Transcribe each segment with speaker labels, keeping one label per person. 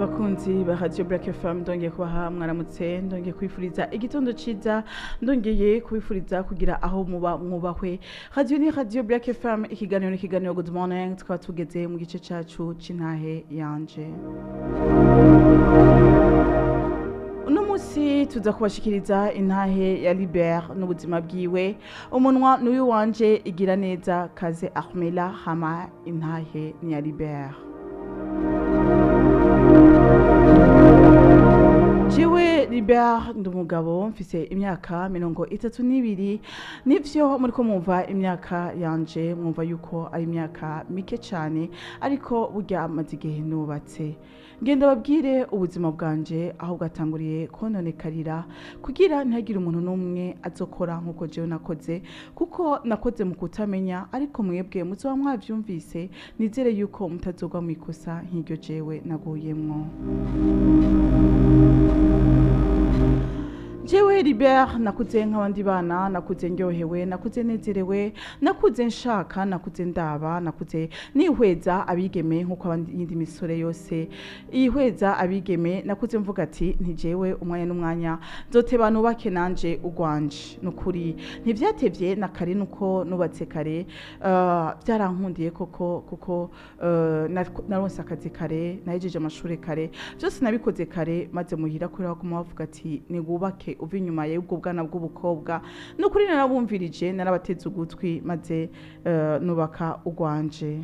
Speaker 1: Bakunzi ba Radio Black FM, ndongeye kubaha mwaramutse, ndongeye kwifuriza igitondo ciza, ndongeye kubifuriza kugira aho muba mwubahwe. Radio ni Radio Black FM, ikiganiro ni ikiganiro Good Morning. Tukaba tugeze mu gice cacu c'intahe yanje. Uno munsi tuza kubashikiriza intahe ya Libert n'ubuzima bwiwe. Umunwa n'uyu wanje, igira neza kaze Ahmela. Hama intahe ni ya Libert. Jewe Libert ndi umugabo, mfise imyaka 32. Nivyo, muriko mwumva imyaka yanje mwumva yuko ari imyaka mike cane, ariko burya amaze igihe nubatse. Ngenda babwire ubuzima bwanje aho bwatanguriye kononekarira, kugira ntihagire umuntu n'umwe azokora nk'uko jewe nakoze, kuko nakoze mu kutamenya. Ariko mwebwe muzoba mwavyumvise, nizere yuko mutazogwa mu ikosa nk'iryo jewe naguyemwo. Jewe Libert nakuze nk'abandi bana, nakuze ndyohewe, nakuze nezerewe, nakuze nshaka, nakuze ndaba, nakuze nihweza abigeme nk'uko abandi misore yose yihweza abigeme. Nakuze mvuga ati ntijewe umwanya n'umwanya nzoteba nubake nanje ugwanje. Nukuri ntivyatevye na kare, nuko nubatse kare. Byarankundiye koko, kuko naronse akazi kare, nahejeje amashuri kare, byose nabikoze kare. Maze muhira kubera ko bavuga ati nigubake uva inyuma y'ubwo bwana bw'ubukobwa. Nukuri narabumvirije, narabateze ugutwi, maze nubaka ugwanje.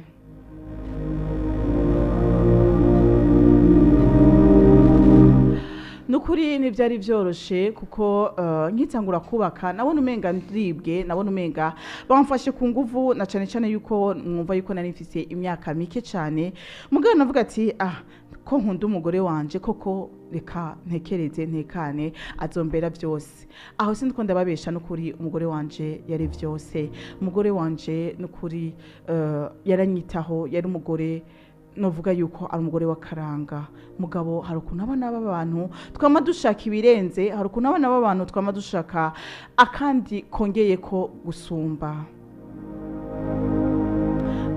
Speaker 1: Nukuri ntibyari byoroshe, kuko nkitangura kubaka nabona umenga ndibwe, nabona umenga bamfashe ku nguvu, na cane cane yuko mwumva yuko nari mfise imyaka mike cane. Mugabo navuga ati ah, ko nkunda umugore wanje koko, reka ntekereze ntekane, azombera byose. Aho sindiko ndababesha, nukuri umugore wanje yari vyose. Umugore wanje nukuri yaranyitaho, yari umugore novuga yuko ari umugore w'akaranga. Mugabo hari ukuntu abana b'abantu twama dushaka ibirenze, hari ukuntu abana b'abantu twama dushaka akandi kongeye ko gusumba.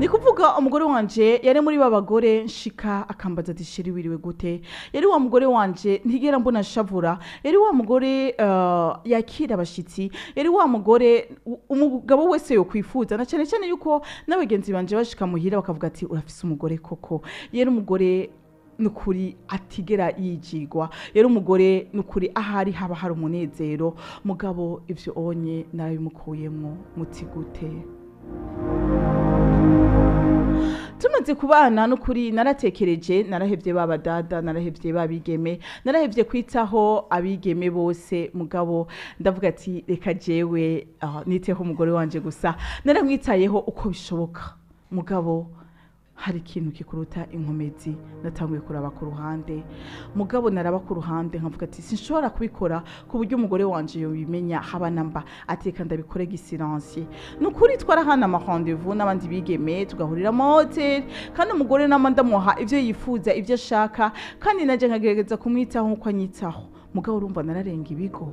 Speaker 1: Ni kuvuga umugore wanje yari muri ba bagore nshika akambaza ati chéri, wiriwe gute? Yari wa mugore wanje ntigera mbona shavura, yari wa mugore yakira abashitsi, yari wa mugore umugabo wese yokwifuza, na cyane cyane yuko n'abagenzi banje bashika muhira bakavuga ati urafise umugore koko. Yari umugore nukuri atigera yijigwa, yari umugore nukuri ahari haba hari umunezero. Mugabo ivyo onye narabimukuyemwo. Muti gute? Tumaze kubana, nukuri naratekereje, narahevye baba dada, narahevye babigeme, narahevye kwitaho abigeme bose. Mugabo ndavuga ati reka jewe niteho umugore wanje gusa. Naramwitayeho uko bishoboka, mugabo hari ikintu kikuruta inkomezi. Natanguye kuraba ku ruhande, mugabo naraba ku ruhande nkavuga ati sinshobora kubikora ku buryo umugore wanje yobimenya haba namba, ateka ndabikore gisilencieux. Nukuri twarahana ama rendez-vous n'abandi bigeme, tugahurira mu hotel, kandi umugore nama ndamuha ivyo yifuza, ivyo ashaka, kandi naje nkagerageza kumwitaho nkuko anyitaho. Mugabo urumva nararenga ibigo,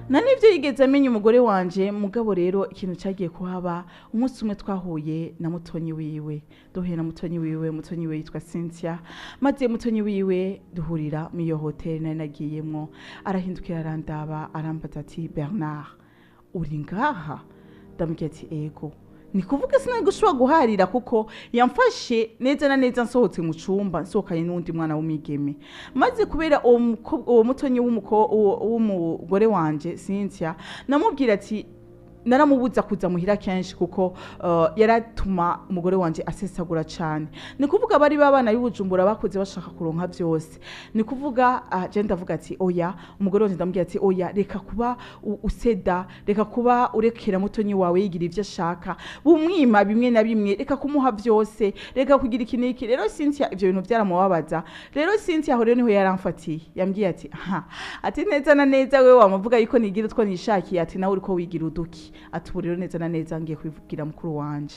Speaker 1: na nibyo yigeze amenya umugore wanje. Mugabo rero ikintu cyagiye kuhaba, umunsi umwe twahuye na mutonyi wiwe, duhuye na mutonyi wiwe. Mutonyi wiwe yitwa Cynthia. Maze mutonyi wiwe duhurira mu iyo hoteli nari nagiyemwo, arahindukira arandaba, arambaza ati Bernard, uri ngaha? Ndamubwira ati ego. Ni kuvuga sinari gushobora guharira, kuko yamfashe neza na neza nsohotse mu cumba, nsohokanye n'uwundi mwana w'umwigeme. Maze kubera uwo mutonyi w'umugore wanje Cynthia, namubwira ati naramubuza kuza muhira kenshi, kuko yaratuma umugore wanje asesagura cane. Ni kuvuga bari babana y'Ubujumbura bakuze bashaka kuronka vyose. Ni kuvuga je ndavuga ati oya, umugore wanje ndamubwira ati oya, reka kuba useda, reka kuba urekera mutonyi wawe yigira ivyo ashaka, bumwima bimwe na bimwe, reka kumuha vyose, reka kugira iki n'iki. Rero Cynthia ivyo bintu vyaramubabaza. Rero Cynthia aho rero niho yaramfatiye, yambwiye ati aha, ati neza na neza wewe wamuvuga yuko nigira utwo nishakiye, ati nawe uriko wigira uduki. iki? Ati ubu rero neza na neza ngiye kubivugira mukuru wanje.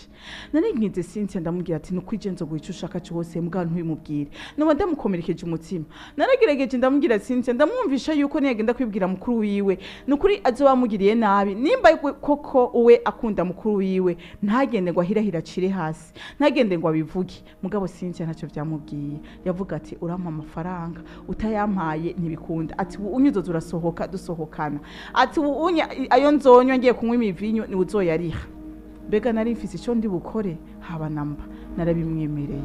Speaker 1: Naringinze Cynthia, ndamubwira ati nuko ije nzoguha ico ushaka cyose, mbwa ntubimubwire, noba ndamukomerekeje umutima. Naragerageje, ndamubwira Cynthia, ndamwumvisha yuko niyagenda kwibwira mukuru wiwe, nukuri azoba amugiriye nabi. Nimba koko uwe akunda mukuru wiwe, ntagende ngo ahirahira acire hasi, ntagende ngo abivuge. Mugabo Cynthia ntacyo byamubwiye. Yavuga ati urampa amafaranga, utayampaye ntibikunda. Ati ubu unye uzoza urasohoka dusohokana. Ati ubu unye ayo nzonywa ngiye kunywa imivinyu ni uzoyariha. Mbega nari mfise ico ndi bukore? Haba namba. Narabimwemereye,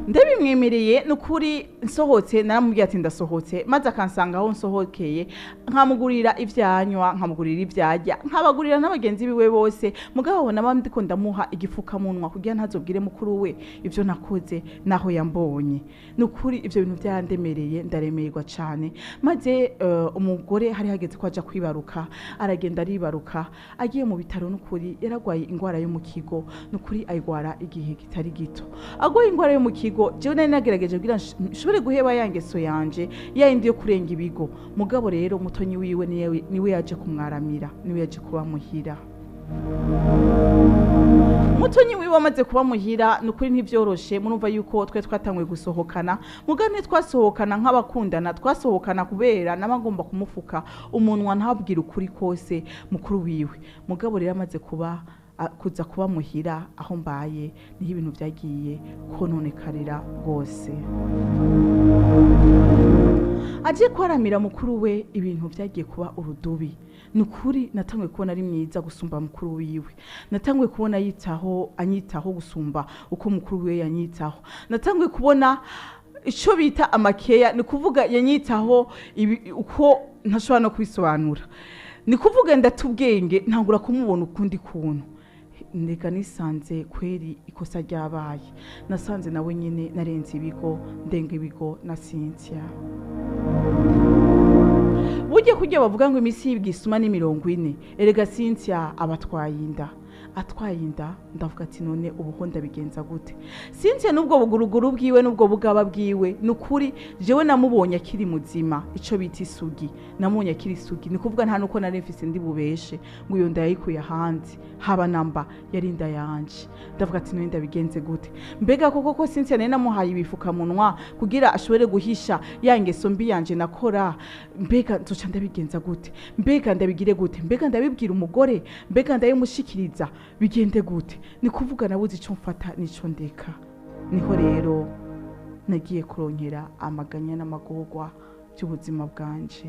Speaker 1: ndabimwemereye nukuri. Nsohotse naramubwiye ati ndasohotse, maze akansanga aho nsohokeye, nkamugurira ivyanywa, nkamugurira ivyarya, nkabagurira n'abagenzi biwe bose. Mugabo naba ndiko ndamuha igifukamunwa kugira ntazobwire mukuru we ivyo nakoze naho yambonye. Nukuri ivyo bintu byarandemereye, ndaremerwa cane. Maze umugore hari hageze ko aja kwibaruka, aragenda aribaruka. Agiye mu bitaro, nukuri yaragwaye ingwara yo mu kigo, nukuri ayigwara igihe kitari gito. Agwaye ingwara yo mu kigo, jewe nari nagerageje kugira nshobore guheba ya ngeso yanje ya yindi yo kurenga ibigo. Mugabo rero mutonyi wiwe niwe yaje kumwaramira, niwe yaje kuba muhira. Mutonyi wiwe amaze kuba muhira, nukuri ntivyoroshe. Murumva yuko twe twatanguye gusohokana, mugabo ntitwasohokana nk'abakundana, twasohokana kubera nabagomba kumufuka umunwa ntabwira ukuri kose mukuru wiwe. Mugabo rero amaze kuba kuza kuba muhira aho mbaye, niho ibintu vyagiye kononekarira rwose. Agiye kwaramira mukuru we, ibintu vyagiye kuba urudubi. Nukuri natanguye kubona ari mwiza gusumba mukuru wiwe. Natanguye kubona yitaho, anyitaho gusumba uko mukuru wiwe yanyitaho. Natanguye kubona ico bita amakeya, ni kuvuga yanyitaho uko ntashobora no kwisobanura. Ni kuvuga ndatubwenge, ntangura kumubona ukundi kuntu. Ndeka nisanze kweri ikosa ryabaye. Nasanze nawe nyine narenze ibigo, ndenga ibigo na Cynthia. Burya kurya bavuga ngo iminsi y'ibwisuma ni 40, erega Cynthia abatwaye inda. Atwaye inda, ndavuga ati none ubu ho ndabigenza gute? Cynthia nubwo buguruguru bwiwe, nubwo bugaba bwiwe, nukuri jewe namubonye akiri muzima, ico bita isugi, namubonye akiri isugi. Ni kuvuga nta nuko nari mfise ndi bubeshe ngo iyo ndayikuye ahandi, haba namba, yari inda yanje. Ndavuga ati none ndabigenze gute? Mbega koko ko Cynthia nari namuhaye ibifukamunwa kugira ashobore guhisha ya ngeso mbi yanje nakora, mbega nzoca ndabigenza gute? Mbega ndabigire gute? Mbega ndabibwira umugore? Mbega ndayimushikiriza? Bigende gute? Ni kuvuga nabuze ico mfata nico ndeka. Niho rero nagiye kuronkera amaganya n'amagorwa by'ubuzima bwanje.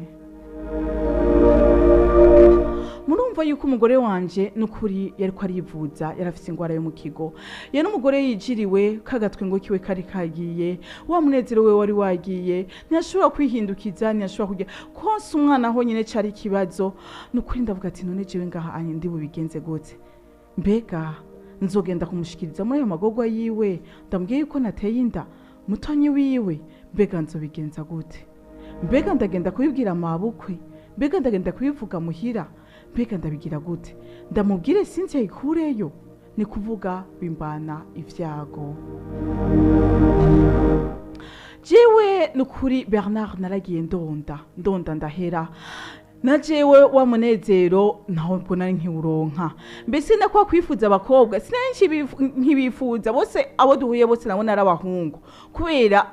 Speaker 1: Murumva yuko umugore wanje nukuri yariko arivuza, yarafise ingwara yo mu kigo. Yari umugore yijiriwe, kagatwe ngo kiwe kari kagiye, wa munezero we wari wagiye, ntiyashobora kwihindukiza, ntiyashobora kujya konsa umwana aho nyine cari ikibazo. Nukuri ndavuga ati none jewe ngaha anye ndi bubigenze gute? Mbega nzogenda kumushikiriza muri ayo magorwa yiwe, ndamubwiye yuko nateye inda mutonyi wiwe? Mbega nzobigenza gute? Mbega ndagenda kubibwira mabukwe? Mbega ndagenda kubivuga muhira? Mbega ndabigira gute? Ndamubwire Cynthia ikureyo? Ni kuvuga bimbana ivyago. Jewe nukuri Bernard naragiye ndonda ndonda ndahera. Na jewe wa munezero ntabwo nari nkiwuronka. Mbese nakwa kwifuza abakobwa sinari nkibifuza, bose abo duhuye bose nabona ari abahungu kubera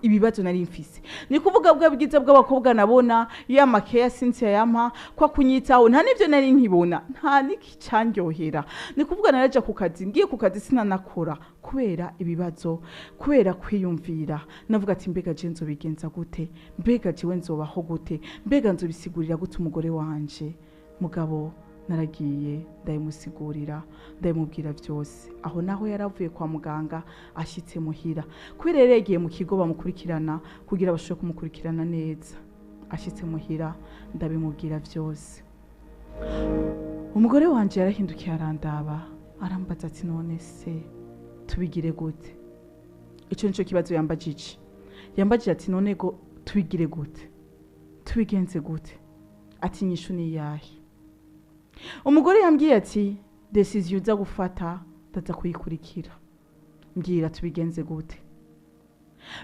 Speaker 1: ibibazo nari mfise. Ni kuvuga bwa bwiza bw'abakobwa nabona, ya makeya Cynthia yampa, kwa kunyitaho, nta nivyo nari nkibona, nta n'ikicanryohera. Ni kuvuga naraja ku kazi, ngiye ku kazi sinanakora kubera ibibazo, kubera kwiyumvira. Navuga ati mbega je nzobigenza gute? Mbega jewe nzobaho gute? Mbega nzobisigurira gute umugore wanje? Mugabo naragiye ndayimusigurira, ndayimubwira byose. Aho naho yaravuye kwa muganga ashitse muhira, kubera yari yagiye mu kigo bamukurikirana kugira bashobore kumukurikirana neza. Ashitse muhira ndabimubwira byose. Umugore wanje yarahindukiye arandaba, arambaza ati none se tubigire gute? Ico nico kibazo yambajije. Yambajije ati none go tubigire gute? Tubigenze gute? Ati inyishu ni iyahe? Umugore yambwiye ati decision uza gufata ndaza kuyikurikira, mbwira tubigenze gute?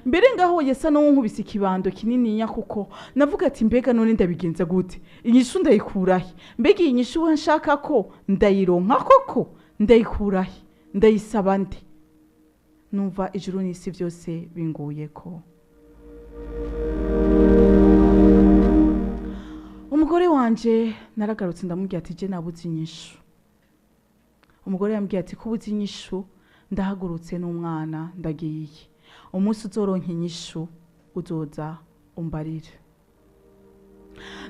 Speaker 1: Mbere ngaho yasa n'uwunkubise ikibando kinininya, kuko navuga ati mbega none ndabigenza gute? Inyishu ndayikurahe? Mbega iyi nyishu we nshaka ko ndayironka koko? Ndayikurahe? Ndayisaba nde? Numva ijuru n'isi byose binguyeko. Umugore wanje naragarutse ndamubwira ati je nabuze inyishu. Umugore yambwiye ati kubuze inyishu, ndahagurutse n'umwana ndagiye. Umunsi uzoronka inyishu uzoza umbarire.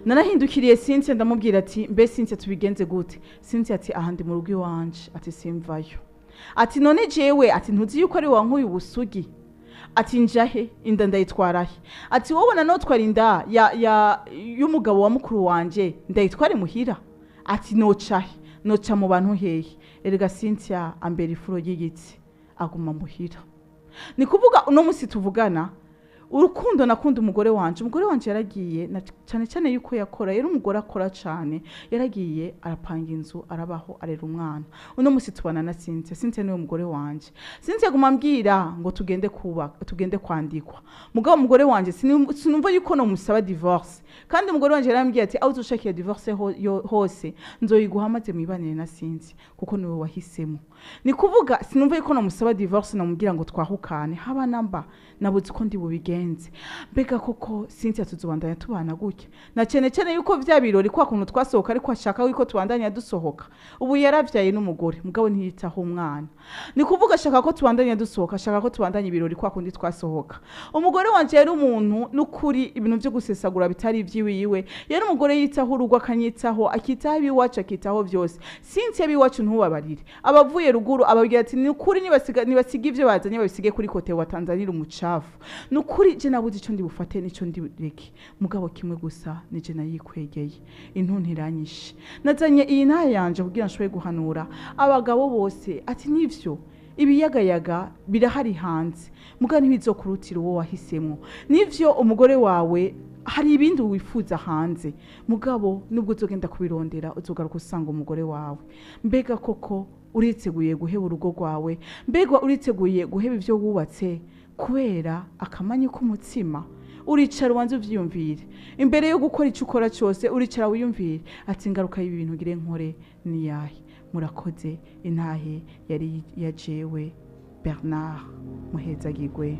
Speaker 1: Narahindukiriye Cynthia ndamubwira ati mbe Cynthia tubigenze gute? Cynthia ati aha ndi mu rugo iwanje, ati simvayo. Ati none jewe, ati ntuzi yuko ari wankuye ubusugi? Ati njahe inda ndayitwarahe? Ati wowe nanotwara inda ya y'umugabo wa mukuru wanje ndayitware muhira? Ati nocahe? Noca mu bantu hehe? Erega Cynthia ambera ifuro ry'igiti aguma muhira. Ni kuvuga uno musi tuvugana urukundo nakunda umugore wanje. Umugore wanje yaragiye na cyane cyane yuko yakora, yari umugore akora cyane, yaragiye arapanga inzu arabaho arera umwana. Uno musi tubana na Cynthia. Cynthia niwe mugore wanje. Cynthia aguma ambwira ngo tugende kubaka, tugende kwandikwa. Mugabo umugore wanje sinumva yuko no musaba divorce. Kandi umugore wanje yarambwiye ati aho uzoshakiye divorce hose nzoyiguha maze mwibanire na Cynthia kuko niwe wahisemo. Ni kuvuga sinumva yuko no musaba divorce namubwira ngo twahukane haba namba nabuze ko ndi bubigenze. Mbega koko Cynthia tuzobandanya tubana gutya? Na cyane cyane yuko vya birori kwa kuntu twasohoka ariko ashaka yuko tubandanya dusohoka. Ubu yaravyaye n'umugore mugabo ntiyitaho umwana. Ni kuvuga ashaka ko tubandanya dusohoka, ashaka ko tubandanya ibirori kwa kundi twasohoka. Umugore wanje yari umuntu n'ukuri ibintu byo gusesagura bitari ivyiwiwe. Yari umugore yitaho urugo akanyitaho, akitaho abiwacu, akitaho vyose. Cynthia abiwacu ntubabarire. Abavuye ruguru ababwira ati ni ukuri nibasiga ivyo bazanye babisige kuri kote wa Tanzania umucafu. Nukuri je nabuze ico ndi bufate nico ndi reke. Mugabo kimwe gusa nije nayikwegeye. Intuntu iranyishe. Nazanye iyi ntaye yanje kugira nshobore guhanura abagabo bose ati nivyo ibiyagayaga birahari hanze mugabo ntibizokurutira uwo wahisemo. Nivyo umugore wawe hari ibindi wifuza hanze mugabo nubwo uzogenda kubirondera uzogaruka usanga umugore wawe. Mbega koko uriteguye guheba urugo rwawe? Mbega uriteguye guheba ivyo wubatse kubera akamanyu k'umutsima? Uricara ubanze uvyiyumvire imbere yo gukora ico ukora cyose, uricara wiyumvire ati ingaruka y'ibi bintu ngire nkore ni yahe? Murakoze. Intahe yari yajewe Bernard Muhezagigwe.